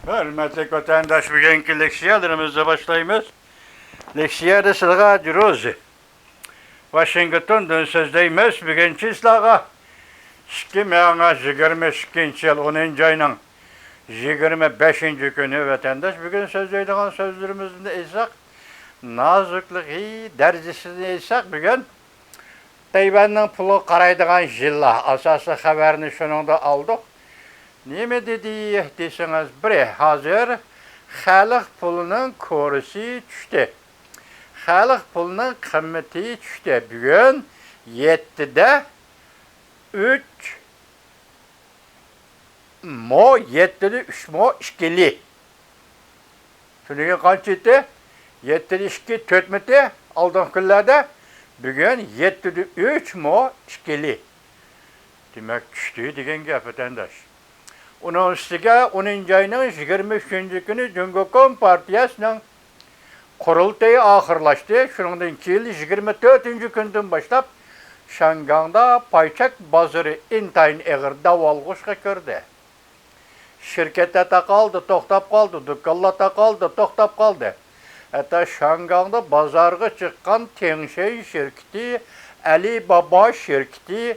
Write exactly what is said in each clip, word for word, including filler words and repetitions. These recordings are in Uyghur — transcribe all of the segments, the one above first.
ھۆرمەتلىك ۋەتەنداش، بۈگۈنكى لېكسىيەلىرىمىزنى باشلايمىز. لېكسىيەدە سىلىغا جروزى ۋاشىنگتوندىن سۆزلەيمىز. بۈگۈن سىلەرگە ئىككى مىڭ يىگىرمە ئىككىنچى يىل ئونىنچى ئاينىڭ يىگىرمە بەشىنچى كۈنى ۋەتەنداش، بۈگۈن سۆزلەيدىغان سۆزلىرىمىزنى ئېيتساق، نازۇكلۇقى دەرىجىسىنى ئېيتساق، بۈگۈن تەيۋەننىڭ پۇلىغا قارايدىغان ژىللا، ئاساسىي خەۋەرنى شۇنىڭدا ئالدۇق. نېمە دېدى دېسىڭىز، بىرى، ھازىر خەلق پۇلىنىڭ كۇرسى چۈشتى. خەلق پۇلىنىڭ قىممىتى چۈشتى. بۈگۈن يەتتىدە ئۈچ مو، يەتتىدە ئۈچ مو ئىككى لى. تۈنۈگۈن قانچە ئىدى؟ يەتتىدە ئىككى، تۆتمىتى ئالدىنقى كۈنلەردە. بۈگۈن يەتتىدە ئۈچ مو ئىككى لى. دېمەك، چۈشتى دېگەن گەپ، ۋەتەنداش. ئۇنىڭ ئۈستىگە ئونىنچى ئاينىڭ يىگىرمە ئۈچىنچى كۈنى جۇڭگو كومپارتىيەسىنىڭ قۇرۇلتىيى ئاخىرلاشتى. شۇنىڭدىن كېيىن يىگىرمە تۆتىنچى كۈندىن باشلاپ شياڭگاڭدا پاي چەك بازىرى ئىنتايىن ئېغىر داۋالغۇشقا كىردى. شىركەتلەر تاقالدى، توختاپ قالدى، دۇكانلار تاقالدى، توختاپ قالدى. ھەتتا شياڭگاڭدا بازارغا چىققان تيېڭشەن شىركىتى، ئەلى بابا شىركىتى،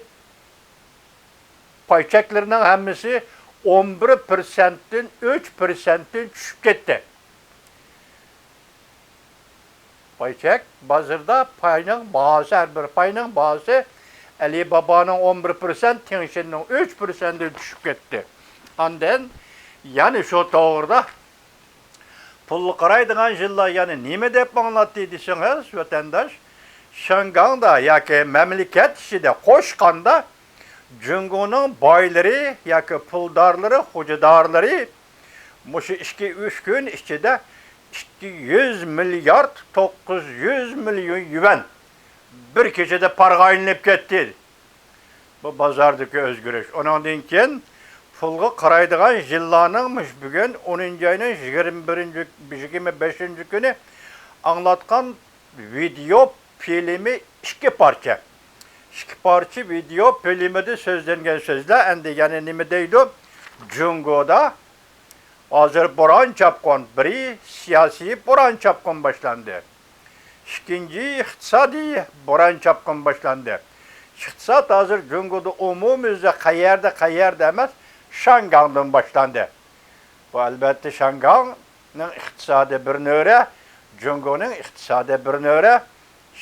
پاي چەكلىرىنىڭ ھەممىسى ئون بىر پىرسەنتتىن ئۈچ پىرسەنتتىن چۈشۈپ كەتتى. پاي چەك بازىرىدا پاينىڭ باھاسى، ھەر بىر پاينىڭ باھاسى ئەلى بابانىڭ ئون بىر پىرسەنت، تيېڭشەننىڭ ئۈچ پىرسەنتتىن چۈشۈپ كەتتى. ئاندىن يەنە شۇ توغرىدا پۇلغا قارايدىغان ژىللا يەنە نېمە دەپ ئاڭلاتتى دېسىڭىز، ۋەتەنداش، شياڭگاڭدا ياكى مەملىكەت ئىچىدە قوشقاندا جۇڭگونىڭ بايلىرى ياكى پۇلدارلىرى، خوجىدارلىرى مۇشۇ ئىككى، ئۈچ كۈن ئىچىدە ئىككى يۈز مىليارد توققۇز يۈز مىليون يۈەن بىر كېچىدە پارغا ئايلىنىپ كەتتى. بۇ بازاردىكى ئۆزگىرىش. ئۇنىڭدىن كېيىن پۇلغا قارايدىغان ژىللانىڭ مۇشۇ بۈگۈن ئونىنچى ئاينىڭ يىگىرمە بىرىنچى، يىگىرمە بەشىنچى كۈنى ئاڭلاتقان ۋىدېئو فىلىمى ئىككى پارچە. ئىككى پارچە ۋىدېئو فىلىمىدە سۆزلەنگەن سۆزلەر ئەمدى يەنە نېمە دەيدۇ؟ جۇڭگودا ھازىر بوران چاپقۇن، بىرى سىياسىي بوران چاپقۇن باشلاندى. ئىككىنچى ئىقتىسادىي بوران چاپقۇن باشلاندى. ئىقتىساد ھازىر جۇڭگودا ئومۇميۈزلۈك قەيەردە، قەيەردە ئەمەس، شياڭگاڭدىن باشلاندى. بۇ ئەلۋەتتە شياڭگاڭنىڭ ئىقتىسادى بىر نۆرە، جۇڭگونىڭ ئىقتىسادى بىر نۆرە.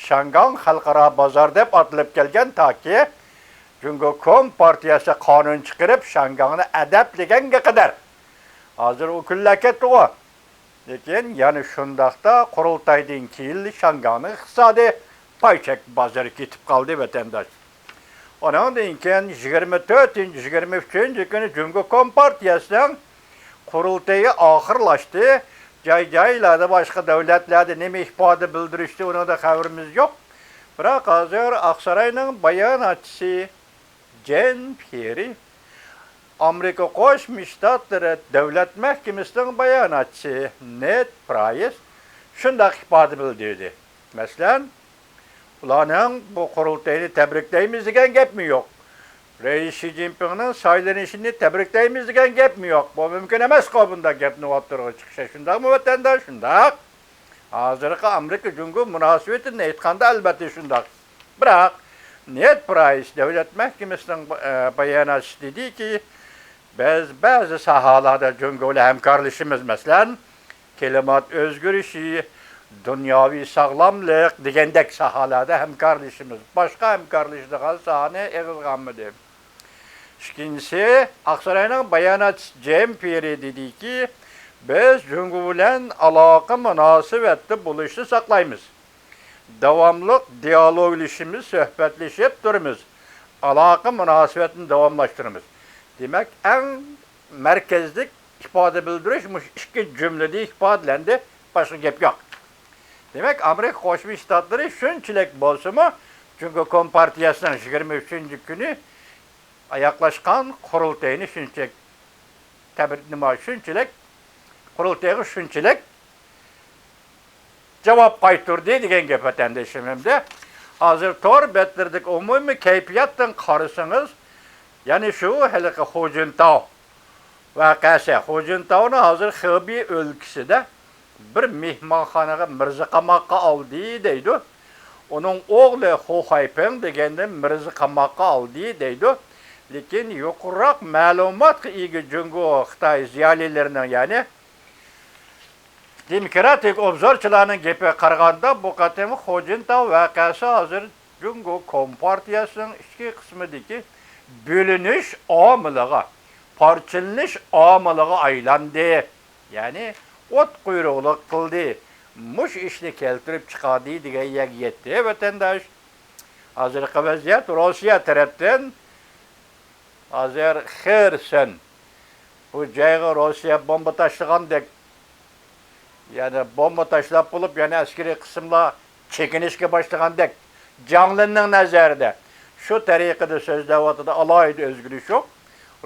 شياڭگاڭ خەلقئارا بازار دەپ ئاتىلىپ كەلگەن، تاكى جۇڭگو كومپارتىيەسى قانۇن چىقىرىپ شياڭگاڭنى ئەدەپلىگەنگە قەدەر. ھازىر ئۇ كۈنلەر كەتتىغۇ. لېكىن يەنە شۇنداقتا قۇرۇلتايدىن كېيىن شياڭگاڭنىڭ ئىقتىسادى پاي چەك بازىرى كېتىپ قالدى، ۋەتەنداش. ئۇنىڭدىن كېيىن يىگىرمە تۆتىنچى، يىگىرمە ئۈچىنچى كۈنى جۇڭگو كومپارتىيەسىنىڭ قۇرۇلتىيى ئاخىرلاشتى. جاي-جايلاردا، باشقا دۆلەتلەردە نېمە ئىپادە بىلدۈرۈشتى، ئۇنىڭدا خەۋىرىمىز يوق. بىراق ھازىر ئاقساراينىڭ باياناتچىسى جېن پيېرى، ئامېرىكا قوشما شتاتلىرى دۆلەت مەھكىمىسىنىڭ باياناتچىسى نېد پرايس شۇنداق ئىپادە بىلدۈردى. مەسىلەن، ئۇلارنىڭ بۇ قۇرۇلتاينى تەبرىكلەيمىز دېگەن گەپمۇ يوق. رەئىس شى جىنپىڭنىڭ سايلىنىشىنى تەبرىكلەيمىز دېگەن گەپمۇ يوق. بۇ مۇمكىن ئەمەسقۇ، بۇنداق گەپنىڭ ئوتتۇرىغا چىقىشى. شۇنداقمۇ، ۋەتەنداش؟ شۇنداق. ھازىرقى ئامېرىكا جۇڭگو مۇناسىۋىتىنى ئېيتقاندا، ئەلۋەتتە شۇنداق. بىراق، نېد پرايس دۆلەت مەھكىمىسىنىڭ، ئە، باياناتچىسى دېدىكى، بىز بەزى ساھەلەردە جۇڭگو بىلەن ھەمكارلىشىمىز، مەسىلەن، كىلىمات ئۆزگىرىشى، دۇنياۋى ساغلاملىق دېگەندەك ساھەلەردە ھەمكارلىشىمىز. باشقا ھەمكارلىشىدىغان ساھەنى ئېغىزغا ئالمىدى. ئىككىنچىسى، ئاقساراينىڭ باياناتچىسى جېن پيېرى دېدىكى، بىز جۇڭگو بىلەن ئالاقە مۇناسىۋەتتە بولۇشنى ساقلايمىز. داۋاملىق دىيالوگلىشىمىز، سۆھبەتلىشىپ تۇرىمىز. ئالاقە مۇناسىۋەتنى داۋاملاشتۇرىمىز. دېمەك، ئەڭ مەركەزلىك ئىپادە بىلدۈرۈش مۇشۇ ئىككى جۈملىدە ئىپادىلەندى، باشقا گەپ يوق. دېمەك، ئامېرىكا قوشما شتاتلىرى شۇنچىلىك بولسىمۇ، جۇڭگو كومپارتىيەسىنىڭ يىگىرمە ئۈچىنچى كۈنى ئاياغلاشقان قۇرۇلتىيىنى شۇنچىلىك تەبرىك، نېمە، شۇنچىلىك، قۇرۇلتىيىغا شۇنچىلىك جاۋاب قايتۇردى دېگەن گەپ، ۋەتەندىشىم. ھەمدە ھازىر تور بەتلىرىدىكى ئومۇمىي كەيپىياتتىن قارىسىڭىز، يەنى شۇ ھېلىقى خۇ جىنتاۋ ۋەقەسى، خۇجىنتاۋنى ھازىر خېبېي ئۆلكىسىدە بىر مېھمانخانىغا مىرزا قاماققا ئالدى دەيدۇ. ئۇنىڭ ئوغلى خۇ خەيپىڭ دېگەندىن مىرزا قاماققا ئالدى دەيدۇ. لېكىن يۇقىرىراق مەلۇماتقا ئىگە جۇڭگو خىتاي زىيالىيلىرىنىڭ، يەنى دېموكراتىك ئوبزورچىلارنىڭ گېپىگە قارىغاندا، بۇ قېتىمقى خۇجىنتاۋ ۋەقەسى ھازىر جۇڭگو كومپارتىيەسىنىڭ ئىچكى قىسمىدىكى بۆلۈنۈش ئامىلىغا، پارچىلىنىش ئامىلىغا ئايلاندى. يەنى ئوت قۇيرۇقلۇق قىلدى. مۇشۇ ئىشنى كەلتۈرۈپ چىقاردى دېگەن يەرگە يەتتى، ۋەتەنداش. ھازىرقى ۋەزىيەت روسىيە تەرەپتىن ھازىر خېرسون، بۇ جايغا روسىيە بومبا تاشلىغاندەك، يەنى بومبا تاشلاپ بولۇپ، يەنە ئەسكىرىي قىسىملار چېكىنىشكە باشلىغاندەك، جاڭلىننىڭ نەزەرىدە شۇ تەرىقىدە سۆزلەۋاتىدۇ، ئالاھىدە ئۆزگىرىش يوق.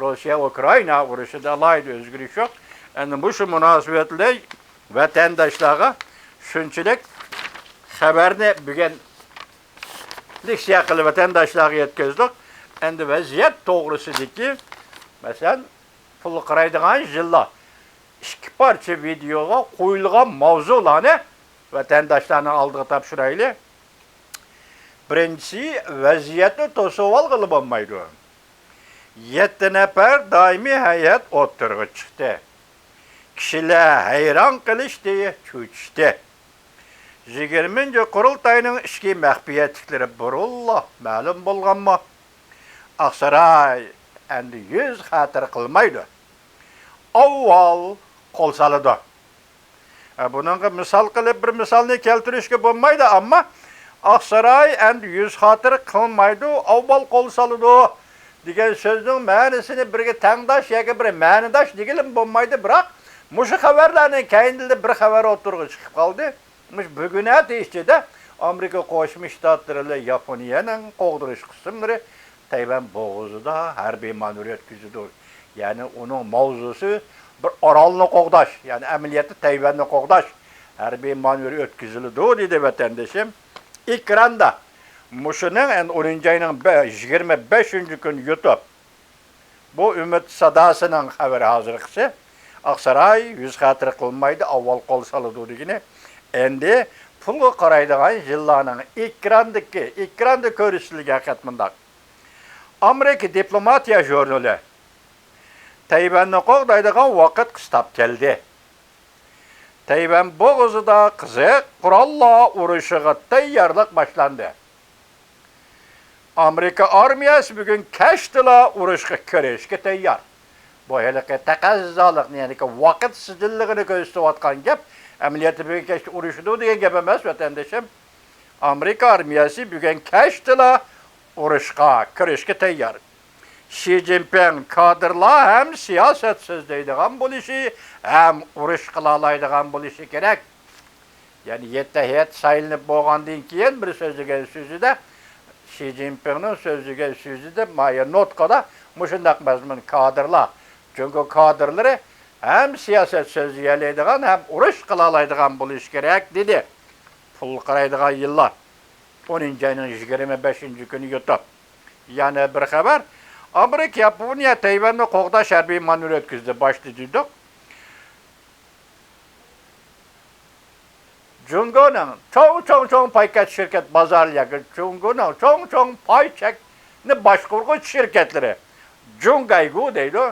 روسىيە ئۇكرائىنا ئۇرۇشىدا ئالاھىدە ئۆزگىرىش يوق. ئەمدى مۇشۇ مۇناسىۋەت بىلەن ۋەتەنداشلارغا شۇنچىلىك خەۋەرنى بۈگۈن لېكسىيە قىلىپ ۋەتەنداشلارغا يەتكۈزدۇق. ئەمدى ۋەزىيەت توغرىسىدىكى، مەسىلەن، پۇل قارايدىغان يىللار ئىككى پارچە ۋىدېئوغا قويۇلغان ماۋزۇلارنى ۋەتەنداشلارنىڭ ئالدىغا تاپشۇرايلى. بىرىنچىسى، ۋەزىيەتنى توسۇۋالغىلى بولمايدۇ. يەتتە نەپەر دائىمىي ھەيئەت ئوتتۇرىغا چىقتى. كىشىلەر ھەيران قېلىشتى، چۆچۈشتى. يىگىرمىنچى قۇرۇلتاينىڭ ئىچكى مەخپىيەتلىكلىرى بۇرۇنلا مەلۇم بولغانمۇ؟ ئاقساراي ئەمدى يۈز خاتىرە قىلمايدۇ. ئاۋۋال قول سالىدۇ. ئە، بۇنىڭغا مىسال قىلىپ بىر مىسالنى كەلتۈرۈشكە بولمايدۇ، ئەمما ئاقساراي ئەمدى يۈز خاتىرە قىلمايدۇ، ئاۋۋال قول سالىدۇ دېگەن سۆزنىڭ مەنىسىنى بىرگە تەڭداش ياكى بىر مەنىداش دېگىلىمۇ بولمايدۇ، بىراق مۇشۇ خەۋەرلەرنىڭ كەينىدىن بىر خەۋەر ئوتتۇرىغا چىقىپ قالدى. مۇشۇ بۈگۈن ئەتە ئىچىدە ئامېرىكا قوشما شتاتلىرى بىلەن ياپونىيەنىڭ قوغدىرىش قىسىملىرى تەيۋەن بوغۇزىدا ھەربىي مانېۋىر ئۆتكۈزىدۇ. يەنى ئۇنىڭ ماۋزۇسى بىر ئارالنى قوغداش، يەنى ئەمەلىيەتتە تەيۋەننى قوغداش، ھەربىي مانېۋىر ئۆتكۈزۈلىدۇ، دېدى ۋەتەندىشىم. ئېكراندا مۇشۇنىڭ ئەن-، ئونىنچى ئاينىڭ بە-، يىگىرمە بەشىنچى كۈنى يۇتۇپ، بۇ ئۈمىد ساداسىنىڭ خەۋىرى ھازىرقىسى. ئاقساراي يۈز خاتىرە قىلمايدۇ، ئاۋۋال قول سالىدۇ دېگىنى. ئەمدى پۇلغا قارايدىغان يىللارنىڭ ئېكراندىكى، ئېكراندا كۆرسىتىلگەن خەت مۇنداق. ئامېرىكا دىپلوماتىيە ژۇرنىلى. تەيۋەننى قوغدايدىغان ۋاقىت قىستاپ كەلدى. تەيۋەن بوغۇزىدا قىزىق قوراللار ئۇرۇشىغا تەييارلىق باشلاندى. ئامېرىكا ئارمىيەسى بۈگۈن كەچتىلا ئۇرۇشقا كىرىشكە تەييار. بۇ ھېلىقى تەقەززالىقنى، يەنى ۋاقىت سىجىللىقىنى كۆرسىتىۋاتقان گەپ. ئەمەلىيەتتە بۈگۈن كەچتە ئۇرۇشىدۇ دېگەن گەپ ئەمەس، ۋەتەندىشىم. ئامېرىكا ئارمىيەسى بۈگۈن كەچتىلا ئۇرۇشقا كىرىشكە تەييار. شى جىنپىڭ كادىرلار ھەم سىياسەت سۆزلەيدىغان بولۇشى، ھەم ئۇرۇش قىلالايدىغان بولۇشى كېرەك. يەنى يەتتە ھەيئەت سايلىنىپ بولغاندىن كېيىن بىر سۆزلىگەن سۆزىدە، شى جىنپىڭنىڭ سۆزلىگەن سۆزىدە، مايا نوتقىدا مۇشۇنداق مەزمۇن، كادىرلار، جۇڭگو كادىرلىرى ھەم سىياسەت سۆزلىيەلەيدىغان، ھەم ئۇرۇش قىلالايدىغان بولۇشى كېرەك، دېدى. پۇل قارايدىغان يىللار. ئونىنچى ئاينىڭ يىگىرمە بەشىنچى كۈنى يۇتۇپ. يەنە بىر خەۋەر. ئامېرىكا، ياپونىيە تەيۋەننى قوغداش ھەربىي مانېۋىر ئۆتكۈزدى، باشتا دېدۇق. جۇڭگونىڭ چوڭ، چوڭ، چوڭ پايكەت شىركەت بازارلىرى ياكى جۇڭگونىڭ چوڭ، چوڭ پاي چەكنى باشقۇرغۇچ شىركەتلىرى، جۇڭگايگۇ دەيدۇ.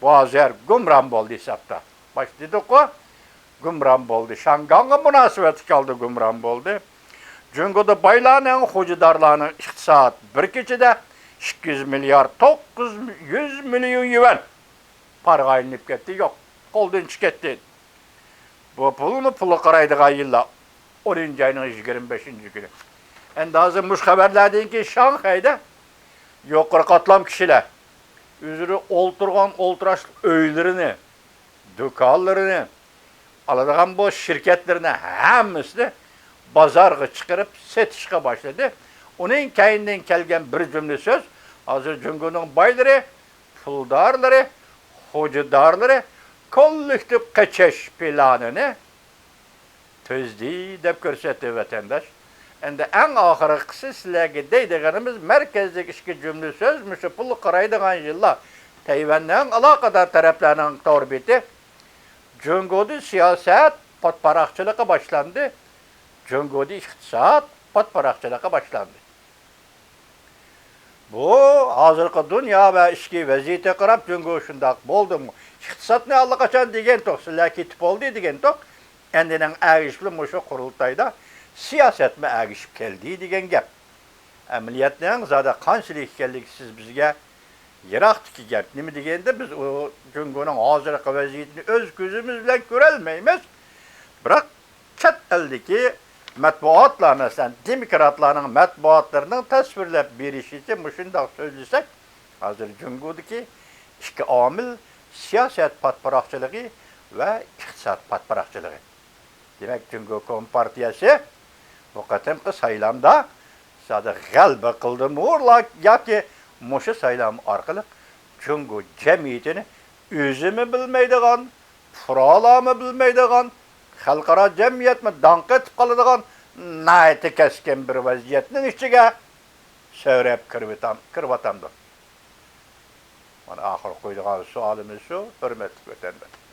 بۇ ھازىر گۇمران بولدى ھېسابتا. باشتا دېدۇققۇ، گۇمران بولدى. شياڭگاڭغا مۇناسىۋەتلىك ھالدا گۇمران بولدى. جۇڭگودا بايلارنىڭ، خوجىدارلارنىڭ ئىقتىساد بىر كېچىدە ئىككى يۈز مىليارد توققۇز يۈز مىليون يۈەن پارىغا ئايلىنىپ كەتتى. يوق، قولدىن چۈشۈپ كەتتى. بۇ پۇلمۇ پۇلغا قارايدىغان يىللار. ئونىنچى ئاينىڭ يىگىرمە بەشىنچى كۈنى. ئەمدى ھازىر مۇشۇ خەۋەرلەردىن كېيىن شاڭخەيدە يۇقىرى قاتلام كىشىلەر ئۆزلىرى ئولتۇرغان ئولتۇراشلىق ئۆيلىرىنى، دۇكانلىرىنى، ئالىدىغان بۇ شىركەتلىرىنى ھەممىسىنى بازارغا چىقىرىپ سېتىشقا باشلىدى. ئۇنىڭ كەينىدىن كەلگەن بىر جۈملە سۆز، ھازىر جۇڭگونىڭ بايلىرى، پۇلدارلىرى، خوجىدارلىرى كوللېكتىپ قېچىش پىلانىنى تۈزدى دەپ كۆرسەتتى ۋەتەنداش. ئەمدى ئەڭ ئاخىرقىسى سىلەرگە دەيدىغىنىمىز مەركەزدىكى ئىككى جۈملە سۆز، مۇشۇ پۇل قارايدىغان يىللار. تەيۋەننىڭ ئالاقىدار تەرەپلەرنىڭ تور بېتى، جۇڭگودا سىياسەت پاتپاراقچىلىقى باشلاندى، جۇڭگودا ئىقتىساد پاتپاراقچىلىقى باشلاندى. بۇ ھازىرقى دۇنيا ۋە ئىچكى ۋەزىيىتىگە قاراپ جۇڭگو شۇنداق بولدىمۇ؟ ئىقتىسادنى ئاللىقاچان دېگەنتۇق، سىلەر كېتىپ بولدى دېگەنتۇق. ئەمدى ئەگىشىپلا مۇشۇ قۇرۇلتايدا سىياسەتمۇ ئەگىشىپ كەلدى دېگەن گەپ. ئەمەلىيەتنىڭ زادى قانچىلىك ئىكەنلىكى سىز بىزگە يىراقتىكى گەپ. نېمە دېگەندە، بىز ئۇ جۇڭگونىڭ ھازىرقى ۋەزىيىتىنى ئۆز كۆزىمىز بىلەن كۆرەلمەيمىز. بىراق، چەت ئەلدىكى مەتبۇئاتلار، مەسىلەن، دېموكراتلارنىڭ مەتبۇئاتلىرىنىڭ تەسۋىرلەپ بېرىشىچە مۇشۇنداق سۆزلىسەك، ھازىر جۇڭگودىكى ئىككى ئامىل، سىياسەت پاتپاراقچىلىقى ۋە ئىقتىساد پاتپاراقچىلىقى. دېمەك، جۇڭگو كومپارتىيەسى بۇ قېتىمقى سايلامدا زادى غەلىبە قىلدىمۇ ياكى مۇشۇ سايلام ئارقىلىق جۇڭگو جەمئىيىتىنى ئۆزىمۇ بىلمەيدىغان، پۇقرالارمۇ بىلمەيدىغان، خەلقئارا جەمئىيەتمۇ داڭ قېتىپ قالىدىغان ناھايىتى كەسكىن بىر ۋەزىيەتنىڭ ئىچىگە سۆرەپ كىرىۋاتام-، كىرىۋاتامدۇ؟ مانا ئاخىرقى قويىدىغان سوئالىمىز شۇ، ھۆرمەتلىك ۋەتەنداشلار.